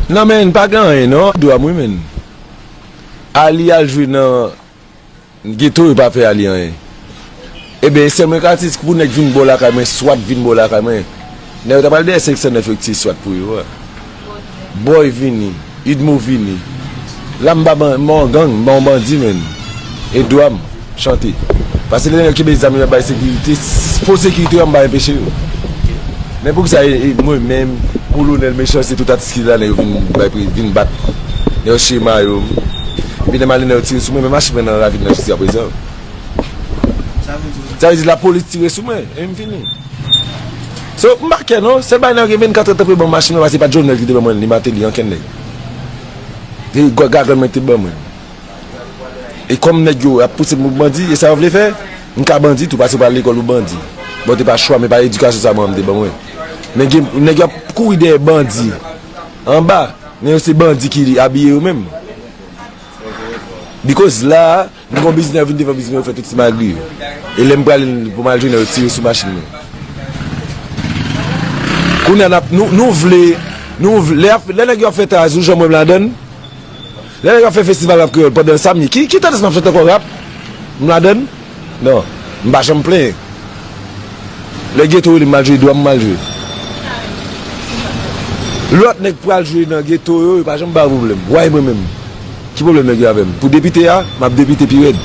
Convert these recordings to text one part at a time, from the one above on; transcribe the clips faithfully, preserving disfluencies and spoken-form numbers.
Non, men, pa gen anyen, non. Dwa m, wi, men. Ali al jwe nan geto, yo pa fè Ali anyen. Ebyen, sèlman Katis, pou nèg vin bò lakay mwen, swat vin bò lakay mwen. Nèg yo ta pral dèyè senk san nèf yo ti swat pou yo, wè. Boy vini, Idmo vini. La m pa ban-, m pa yon gang, m pa yon bandi, menn. E dwa m chante. Paske lè nèg yo kenbe zam yo ap bay sekirite, fo sekirite yo, m pa enpeche yo. Men poukisa e, e mwen menm, Kolonèl Mechan, se tout atis ki la, nèg yo vin bay pri, vin bat. Nèg yo chema yo. Epi lè m ale, nèg yo tire sou mwen, men machin mwen nan ravin nan jiskaprezan. Sa vle di lapolis tire sou mwen, e m fini. So, m pa kè non, sèl bagay nan gen vennkat èdtan pou yo ban m machin nan, paske se pa t Jovenel ki te ban mwen li, Martelly, ankenn nèg. Se gwa-, gagann mwen ki te ban mwen. E kòm nèg yo ap pouse m pou bandi, e sa yo vle fè, m ka bandi tou, paske m pa al lekòl pou bandi. Bon, te pa chwa, men pa edikasyon sa manman m te ban mwen. Men gen, nèg yo ap kouri dèyè bandi anba, men yo se bandi ki abiye yo menm. Because la, m gon biznis, yo vin devan biznis mwen, yo fè tout ti magri yo. E lè m prale pou m al jwenn yo, yo tire sou machin mwen. Kounye a n ap, nou, nou vle, nou vle, lè, lè nèg yo ap fè traz, ou janm wè m ladann? Lè nèg yo ap fè festival rap kreyòl pandan samdi, ki, ki tandans m ap chante ankò rap? M ladann? Non, m pa janm plenyen. Lè geto rele m al jwe, dwa m m al jwe. Lòt nèg pral jwe nan geto yo, yo pa janm ba yo pwoblèm. Why mwen menm? Ki pwoblèm nèg yo avè m? Pou depite a, m ap depite pi rèd.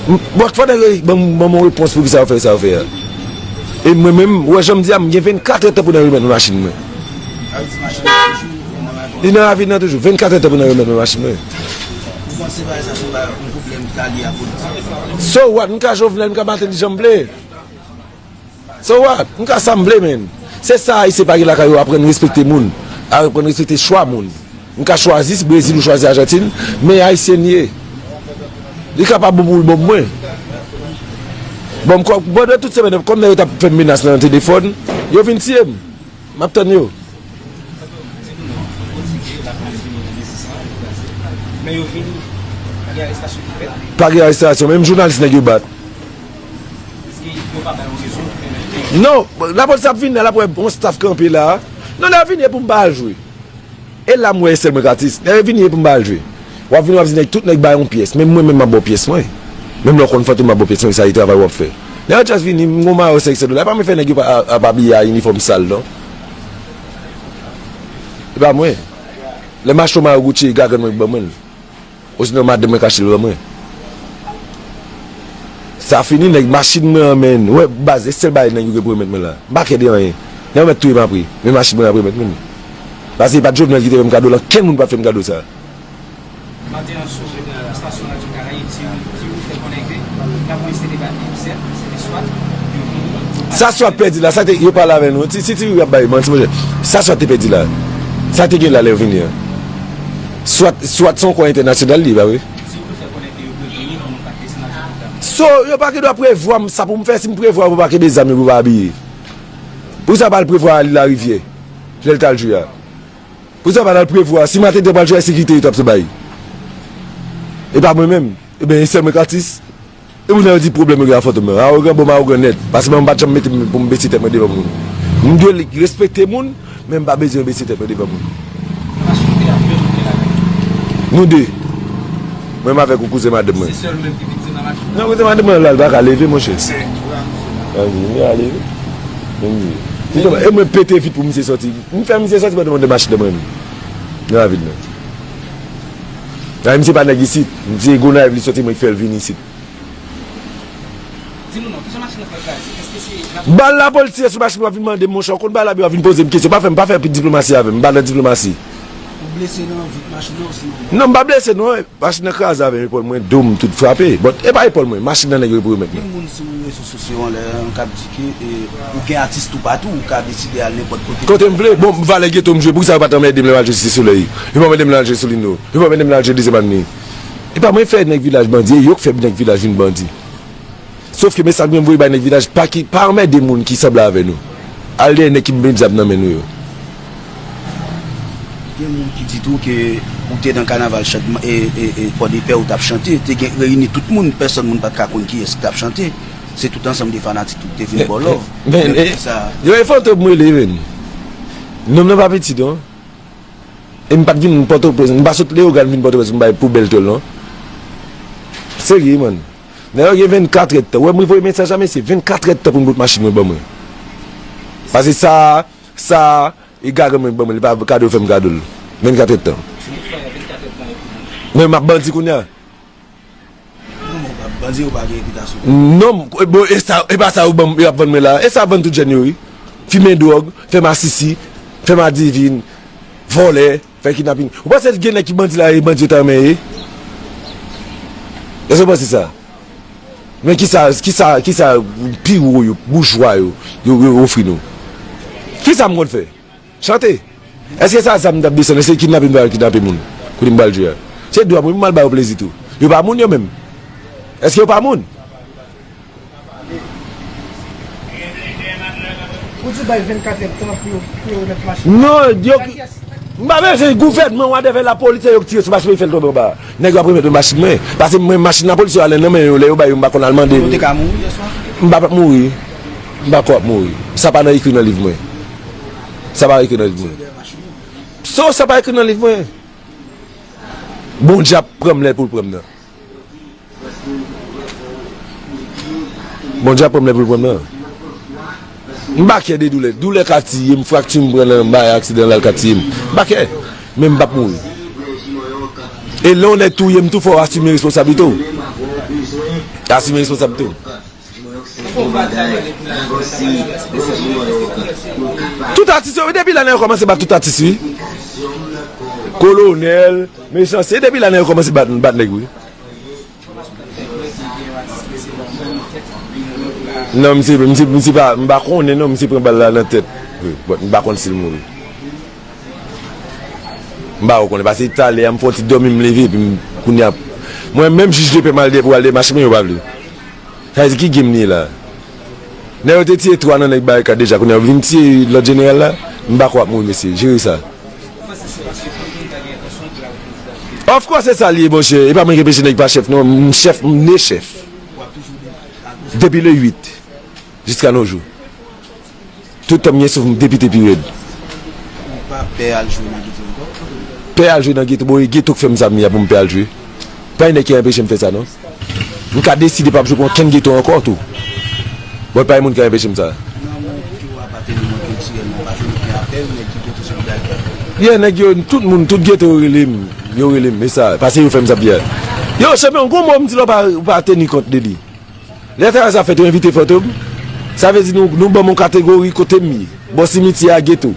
M, bon, fò nèg yo ban m, ban m yon repons pou kisa yo fè sa yo fè a. E mwen menm, ou wè jan m di a, m gen vennkat èdtan pou nèg remèt mwen machin mwen. Li nan ravin nan toujou. Vennkat èdtan pou nèg remèt mwen machin mwen. Ou panse bagay sa se yon pwoblèm ki ta lye a politik? So what? M ka Jovenel, m ka Martelly jan m vle. So what? M ka sa m vle, menn. Se sa Ayisyen pa gen lakay yo, aprann respekte moun, aprann respekte chwa moun. M ka chwazi Brezil ou chwazi Ajantin, men Ayisyen li ye. Li ka pa bon pou l bon pou mwen. Bon, m kò, pandan tout semèn, kòm nèg yo t ap fè m menas nan telefòn, yo vin tiye m. M ap tann yo. Men yo vini, pa gen arestasyon ki fèt. Pa gen arestasyon, menm jounalis nèg yo bat. Èske yo pa ba yo rezon pou pèmèt nèg yo? Non, lapolis ap vini la, l ap wè yon staff kanpe la. Non, lè yo vini, e pou m pa al jwe. E la m wè e sèl mwen k atis. Lè yo vini, e pou m pa al jwe. W ap vini, w ap di nèg, tout nèg bay yon pyès. Menm mwen menm, m ap ba w pyès mwen. Menm lè w konn Fantom, m ap ba w pyès mwen, sa e travay w ap fè. Lè yo just vini, m gon mayo senk san dola. E pa mwen fè nèg yo pa, ap abiye a inifòm sal, non. E pa mwen. Lè m achte yon mayo Gucci, e gagann mwen ki ban mwen l. Osinon madanm mwen k achte l ban mwen. Sa fini, nèg, machin mwen an, menn. Ou wè, baz, e sèl bagay nèg yo gen pou remèt mwen la. M pa kè de anyen. Nèg yo mèt touye m apre. Men machin mwen ap remèt mwen. Paske e pa t Jovenel ki te fè m kado la. Kenn moun pa t fè m kado sa. Maten an sou, euh, estasyon Radyo Karayib, ti, ti ou fè konnen ke lapolis te debake, sèt, se te swat, yo vini, yo pase. Sa swat pèdi la, sa te, yo pale avè nou. Si, si ti ou ap bay manti, monchè. Sa swat te pèdi la. Sa te gen la lè yo vini an. Swat, swat se yon kò entènasyonal li, pa vre? So, yo pa gen dwa prevwa m sa pou m fè, si m prevwa pou pa kenbe zam yo, pou pa abiye. Pou sa pa al prevwa Ali Larivyè, lè l t al jwe a. Pou sa pa al prevwa, si Maten te pral jwe a, sekirite yo t ap bay. E pa mwen menm. Ebyen, e sèl mwen k atis. E pou nèg yo di pwoblèm yo gen a Fantom nan. Awogan, bon, m awogan nèt. Paske mwen m pa t janm mete m pou m bese tèt mwen devan moun. M dwe respekte moun, men m pa bezwen bese tèt mwen devan moun. Nou de. Mwen menm avèk yon kouzen madanm mwen. Se sèl ou menm ki viktim nan machin nan? Non, kouzen madanm mwen la, li pa ka leve, monchè. Anvi, li a leve. Anvi. E mwen pete vit pou misye sòti. M fè misye sòti pandan mwen de machin nan mwen menm. Nan ravin nan. Nan misye pa nèg isit. Misye Gonayiv li sòti, mwen ki fè l vin isit. Di nou non, kijan machin nan fè kraze? Èske se... Bal la polis tire sou machin, w ap vin mande m, monchè, w konn bal la, w ap vin poze m kesyon. Pa fè m, pa fè diplomasi avè m, m pa nan diplomasi. Ou blese nan vit machin nan osinon? Non, m pa blese non, machin nan kraze avè m, epòl mwen, do m tout frape. But e pa epòl mwen, machin nan nèg yo pou remèt mwen. Gen moun sou rezo sosyo anlè an k ap di ke, e, ou gen atis toupatou, ou ka deside al nenpòt kote. Kote m vle, bon, valè geto m jwe, poukisa yo pa t anmède m lè m al jwe Site Solèy? Yo pa anmède m lè m al jwe Solino? Yo pa anmède m lè m al jwe Dezyèm Avni? E pa mwen fè nèg vilaj bandi, e yo k fè nèg vilaj vin bandi. Sòf ke mesaj mwen voye bay nèg vilaj, pa ki, pa anmède moun ki sanble avè nou. Al dèyè nèg ki met zam nan men nou yo. Gen moun ki di tou ke ou te nan kanaval chan-, e, e, e, Pòdepè, ou t ap chante, te gen reyini tout moun, pèsòn moun pa t ka konn kiyès ki t ap chante. Se tout ansanm de fanatik ki te vin ba w love. Men, men, men, sa yo e Fantom m rele, men. Nonm nan pa piti non. E m pa t vin Pòtoprens, m pa sot Leyogàn vin Pòtoprens pou m bay poubèl tòl non. Serye, man. Nèg yo gen vennkatrè tan. Ou wè m voye mesaj la, mesye, vennkatrè tan pou m bout machin mwen ban mwen. Paske sa, sa, e garan mwen ban mwen, li pa kado fè m kado l. Vennkatrè tan. Men m ap bandi kounye a. Non, men bandi yo pa gen repitasyon. Non, bon, e sa, e pa sa yo ban m, yo ap vann mwen la. E sa yo ap vann tout jèn yo, wi. Fimen dwòg, fè masisi, fè madivin, vòlè, fè kidnapin. Ou panse gen nèg ki bandi la, e bandi yo ta renmen ye? Èske w panse sa? Men kisa, kisa, kisa pi wo yo, boujwa yo, yo, yo ofri nou? Kisa m konn fè? Chante. Èske sa zam m t ap desann? Èske kidnape m pral kidnape moun? Kote m pral jwe a? Se dwa pou m al ba yo plezi tou. Yo pa moun yo menm. Èske yo pa moun? Ou di bay vennkatrè tan pou yo, pou yo remèt machin. Non, yo, m pa bezwen gouvènman, whatever, lapolis, se yo k tire sou machin mwen, fè l tonbe anba. Nèg yo ap remèt mwen machin mwen. Paske mwen, machin lapolis yo ale nan men yo, lè yo bay yo, m pa konn al mande. Ou te ka mouri yè swa? M pa p ap mouri. M pa kwè ap mouri. Sa pa nan ekri nan liv mwen. Sa pa ekri nan liv mwen. So, sa pa ekri nan liv mwen. Bondye ap pran m lè pou l pran m nan. Bondye ap pran m lè pou l pran m nan. M pa kè de doulè. Doulè ka tiye m, frakti m pran nan bay aksidan la, l ka tiye m. M pa kè. Men m p ap mouri. E lè yon nèg touye m tou, fò w asime responsablite w. Asime responsablite w. Tout atis yo, depi la nèg yo kòmanse bat tout atis, wi. Kolonèl, mechanste, depi la nèg yo kòmanse bat, bat nèg, wi. Non, misye, misye, misye pa, m pa konnen non, misye pran bal la nan tèt. Wi, but m pa konn si l mouri. M pa konnen, paske talè a m fè yon ti dòmi, m leve, epi m, kounye a, mwen menm jij de pè m al de, pou al demache mwen, yo pa vle. Sa vle di ki game li ye la? Nèg yo te tiye twa nan nèg Barikad deja, kounye a yo vin tiye lòt jeneral la? M pa kwè ap mouri, mesye. Jere sa. Of course, se sa li ye, monchè. E pa mwen ki anpeche nèg pa chèf, non. M chèf, m ne chèf. Depi le uit, jiska nos jours. Tout tan m gen souf, m depite pi rèd. Ou pa pè al jwe nan geto ankò? Pè al jwe nan geto, bon, e geto k fè m sa m ye a pou m pè al jwe. Pa gen nèg ki anpeche m fè sa, non. M ka deside p ap jwe pou okenn geto ankò, tou. Bon, pa gen moun ki ka anpeche m sa. Nan moun ki w apateni mwen kiltirèlman, pa jwenn okenn apèl, nèg ki gen tout solidarite avè w. Yeah, nèg yo, tout moun, tout geto yo rele m. Yo rele m, e sa, paske yo fè m sa m ye a. Yo, chanpyon, gon mo m di la, w pa, w pa teni kont de li. Lè travay sa fèt, yo envite Fantom. Sa vle di nou, nou ban m yon kategori kote m ye. Bò simityè a, geto.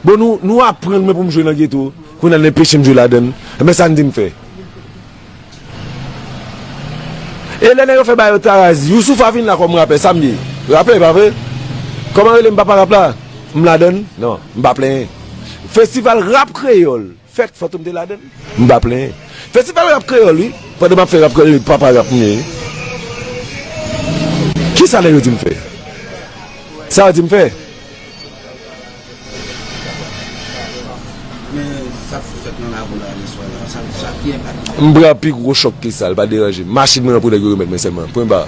Bon, nou, nou aprann mwen pou m jwe nan geto. Kounye a, n anpeche m jwe ladan l. Enben, sa n di m fè? E lè nèg yo fè bagay yo taraz, Youssoupha vin la kòm rapè, sa m ye? Rapè, pa vre? Kòman rele m papa rap la? M ladan l? Non, m pa plenyen. Festival rap kreyòl. Fèt, Fantom te ladan l. M pa plenyen. Festival rap kreyòl, wi. Pandan m ap fè rap kreyòl, papa rap m ye, wi. Kisa nèg yo di m fè? Sa yo di m fè? Men, sa k fèt nan lakou la, yè swa la, sa, sa ki enpak li? M pran pi gwo chòk ke sa, l pa deranje m. Machin mwen an pou nèg yo remèt mwen sèlman. Pwen ba.